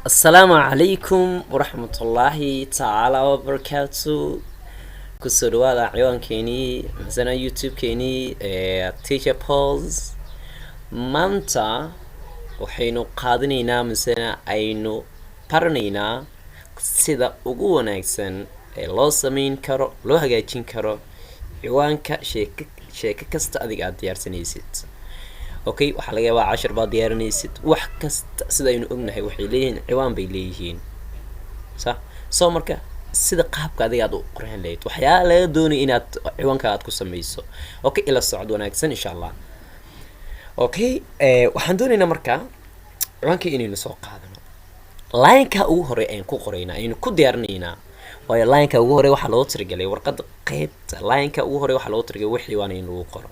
Asalaamu calaykum waraxmatullaahi tacaala wabarakaatu. Kusoo dhawaada ciwaankeenii masana YouTube-keenii ee Teacher Pose. Maanta waxaynu qaadanaynaa misena aynu baranaynaa sida ugu wanaagsan ee loo sameyn karo, loo hagaajin karo ciwaanka sheeke, sheeko kasta adiga aad diyaarsanaysid. Okay, waxaa laga yaabaa cashar baad diyaarinaysid, wax kasta sidaynu ognahay waxay leeyihiin ciwaan bay leeyihiin, sax? So marka sida qaabka adiga aad u qoran lahayd, waxyaala laga doonaya inaad ciwaanka aad ku sameyso. Okay, ila socod wanaagsan, insha Allah. Okay, waxaan doonaynaa marka ciwaanka inaynu soo qaadano. Line-ka ugu horey ayaan ku qoraynaa, aynu ku diyaarinaynaa, waayo line-ka ugu horey waxaa loogu talagalay warqadda. Qeybta line-ka ugu horey waxaa loogu talagalay wix ciwaan in lagu qoro.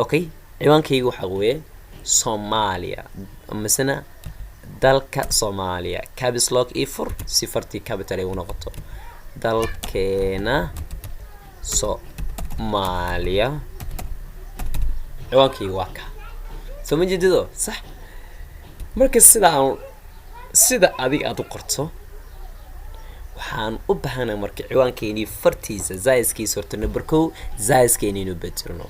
Okay, ciwaankaygu waxaa weeye Soomaaliya misena dalka Soomaaliya. Caps lock ii fur si fartii capital ay u noqoto. Dalkeena Soomaaliya, ciwaankaygu waa ka. Soo ma jeedido? Sax. Marka sida aan sida adiga aada u qorto, waxaan u baahanaa marka ciwaankeenii fartiisa, size-kiisa. Horta number kow, size-ka inaynu bedelno,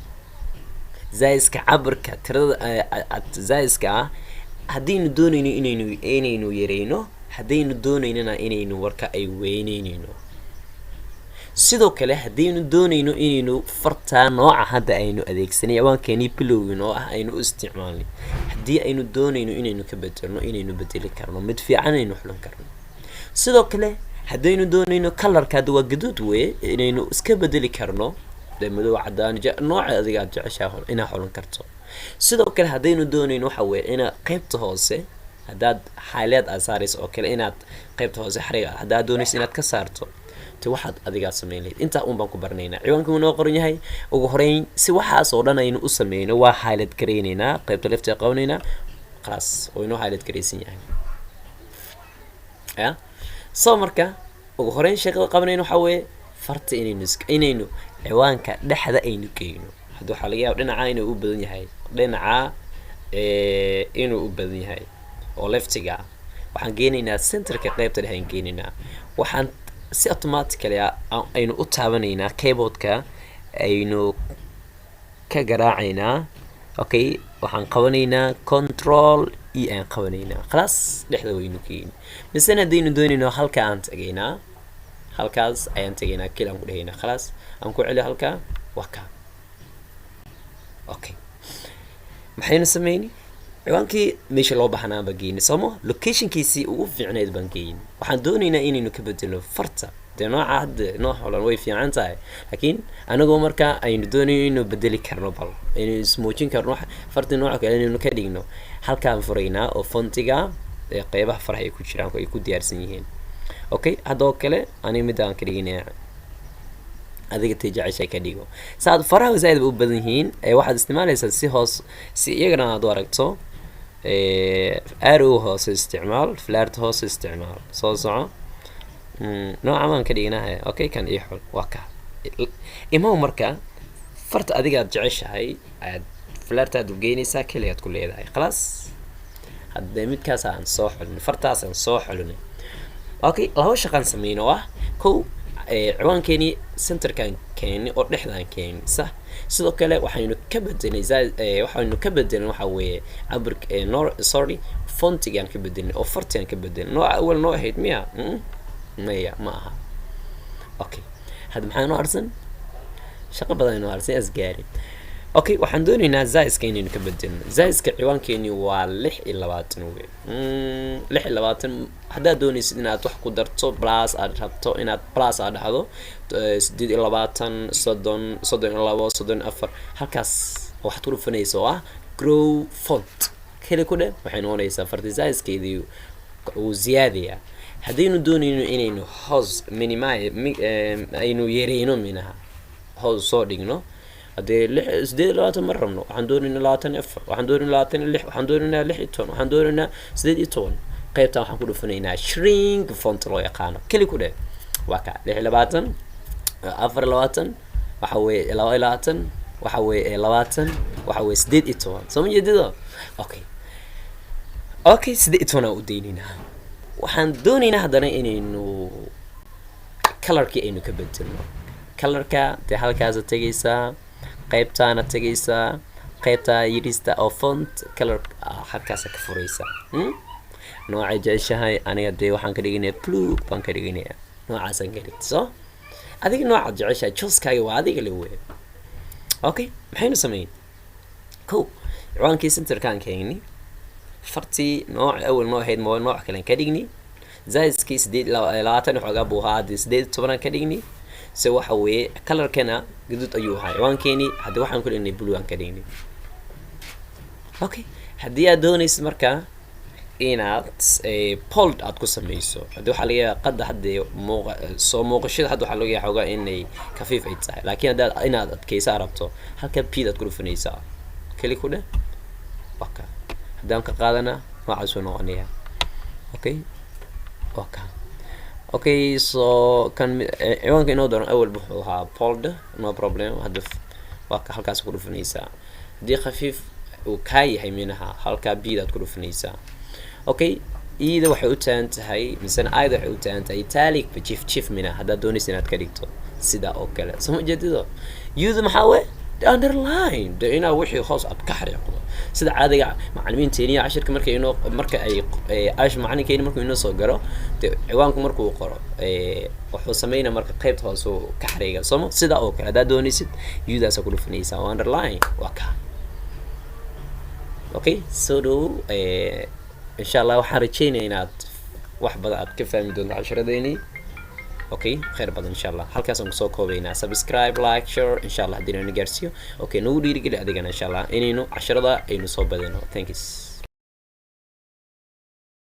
size-ka, cabirka, tirada size-ka ah, haddaynu doonayno inaynu yareyno, haddaynu doonaynona inaynu warka ay weyneyneyno. Sidoo kale haddaynu doonayno inaynu fartaa nooca hadda aynu adeegsanay, ciwaankeenii bilowgin oo ah aynu u isticmaalnay, haddii aynu doonayno inaynu ka bedelno, inaynu bedeli karno, mid fiican aynu xulan karno. Sidoo kale haddaynu doonayno color-ka, hadda waa gaduud weye, inaynu iska bedeli karno, dee madow, cadaan, nooca adiga aad jeceshaha inaa xulan karto. Sidoo kale haddaynu doonayno waxa weeye ina qeybta hoose, haddaad highlight aad saarayso oo kale, inaad qaybta hoose xariga haddaad doonayso inaad ka saarto, te waxaad adigaa samayn lahayd. Intaa un baan ku baranaynaa. Ciwaanka uu noo qoran yahay. Ugu horeyn, si waxaas oo dhan aynu u sameyno, waa highlight garaynaynaa, qaybta left qabanaynaa, khalaas, oo inoo highlight garaysan yahay ya. So marka ugu horeyn shaqada qabanayno waxaa weeye farta inaynu ciwaanka dhexda aynu geyno. Hadda waxaa laga yaaba dhinaca inuu u badan yahay, dhinaca inuu u badan yahay oo left-iga. Waxaan geenaynaa center-ka, qaybta dhexe aan geenaynaa. Waxaan si automatically ah aynu u taabanaynaa keyboardka, aynu ka garaacaynaa. Okay, waxaan qabanaynaa Control E aan qabanaynaa, khalaas, dhexda waynu keeni. Misena haddaynu doonayno, halka aan tagaynaa, halkaas ayaan tagaynaa, click aan ku dhehaynaa, khalaas, aan ku celiyo halkaa, waa ka. Okay, maxaynu sameyni? Ciwaankii meesha loo baahnaa baan geynay, sooma? Location-kiisii ugu fiicnayd baan geyn. Waxaan doonaynaa inaynu ka bedelno farta. Dee nooca hadda noo xolan way fiican tahay, laakiin anagoo markaa aynu doonayno inuu bedeli karno, bal aynu ismuujin karno, farti nooca kale inaynu ka dhigno, halkaan furaynaa oo font-iga ee qeybaha faraha ay ku jiraan, ay ku diyaarsan yihiin. Okay, haddoo kale aniga midda aan ka dhiginaya, adiga tay jeceshay ka dhigo. Saad faraha zaaid ba u badan yihiin ee waxaad isticmaalaysaa si hoos, si iyagana aad u aragto. Arrow hoose isticmaal, flaart hoose isticmaal, soo soco. Nooca maan ka dhignahay. Okay, kan ii xul, waa ka imaw. Marka farta adigaad jeceshahay aad flaartaad u geynaysaa, keligaad ku leedahay, khalaas. Haddee midkaas aan soo xulinay, fartaas aan soo xulinay. Okay, laba shaqaan sameyn oo ah: kow, ciwaankeenii center-kaan keenay oo dhexdaan keenay, sax? Sidoo kale waxaynu ka bedelnay, waxaynu ka bedelnay waxa weeye cabir, no, sorry, font-igaan ka bedelnay oo fartigaan ka bedelnay. Nooca awal noo ahayd miya? Maya, ma aha. Okay, hadda maxaa noo arsan? Shaqo badan inoo arsan asgaari. Okay, waxaan doonaynaa size-ka inaynu ka bedelno. Size-ka ciwaankeeni waa 26 wey. 26. Haddaad doonaysid inaad wax ku darto, plus aad rabto inaad plus aad dhahdo, 28, 30, 32, 34, halkaas waxaad ku dhufanaysa oo ah grow font, keli ku dheh, waxay noqonaysaa farti size-keedii wuu ziyaadayaa. Haddaynu doonayno inaynu hoos minimize, aynu yareyno, minaha hoos soo dhigno, haddee lix 28 ma rabno, waxaan doonaynaa 24, waxaan doonaynaa 26, waxaan doonaynaa 16, waxaan doonaynaa 18, qaybtan waxaan ku dhufanaynaa shrink font loo yaqaano, keli ku dheh, waa ka 26, 24, waxa weeye 22, waxa weeye 20, waxa weeye 18. Soo ma jeedido? Okay, 18 aan u daynaynaa. Waxaan doonaynaa haddana inaynu colorkii aynu ka bedelno. Colorka dee halkaasa tegaysaa, qaybtaana tegaysaa, qaybtaa yidhista oo font color halkaasa ka furaysaa. Noocay jeceshahay. Aniga dee waxaan ka dhiganayaa blue baan ka dhiganayaa, noocaasaan ka dhigta. So adiga noocaad jeceshahay, choicekaaga waa adiga le wey. Okay, maxaynu sameyn? Ko, ciwaankii centerkaan keeni, fartii nooc awal noo ahayd ma nooc kalen ka dhigni, sizekii sideed labaatan xoogaa buu ahaa, haddii 18aan ka dhigni. Se waxa weeye, colorkana gaduud ayuu ahaa ciwaankeeni, haddi waxaan ku dhignay blue aan ka dhignay. Okay, haddii aad doonaysid marka inaad bold aad ku sameyso, haddii waxaa laga yaabaa qadda haddee muuqa soo muuqashada, hadda waxaa laga yaaba xoogaa inay khafiif ay tahay, laakiin haddaad inaad adkeysa rabto, halka P aad ku dhufanaysaa, keli ku dheh, waa ka. Haddaan ka qaadana, noocaasuu noqonaya. Okay, waa ka. Okay, so kan ciwaanka inoo dooran awal wuxuu ahaa bold, no problem. Hadda waa ka, halkaas ku dhufanaysaa. Haddii khafiif uu kaa yahay minaha, halkaa P daad ku dhufanaysaa. Okay, ida waxay u taagan tahay, misena ida waxay u taagan tahay italic, jiif jiif mina haddaad doonaysa inaad ka dhigto sidaa oo kale. Soo ma jeedido? Uda maxaa we? Underline, de inaa wixii hoos aad ka xariiqdo, sida caadiga macalimiinteeniya cashirka markay inoo marka ay ash macalinkeeni markuu inoo soo galo, de ciwaanku markuu qoro, wuxuu sameynaya marka qaybta hoose uu ka xariiga, sooma? Sidaa oo kale haddaad doonaysid, udaasa ku dhufanaysaa, waa underline, waa ka. Okay, soo dhow. Insha Allah waxaan rajeynaya inaad wax badan aad ka fahmi doonto cashiradeenii. Okay, khayr badan insha Allah. Halkaasaan kusoo koobaynaa. Subscribe, like, share, insha Allah haddii nana gaarsiiyo. Okay, nagu dhiirigeli adigana insha Allah inaynu casharada aynu soo badino. Thanks.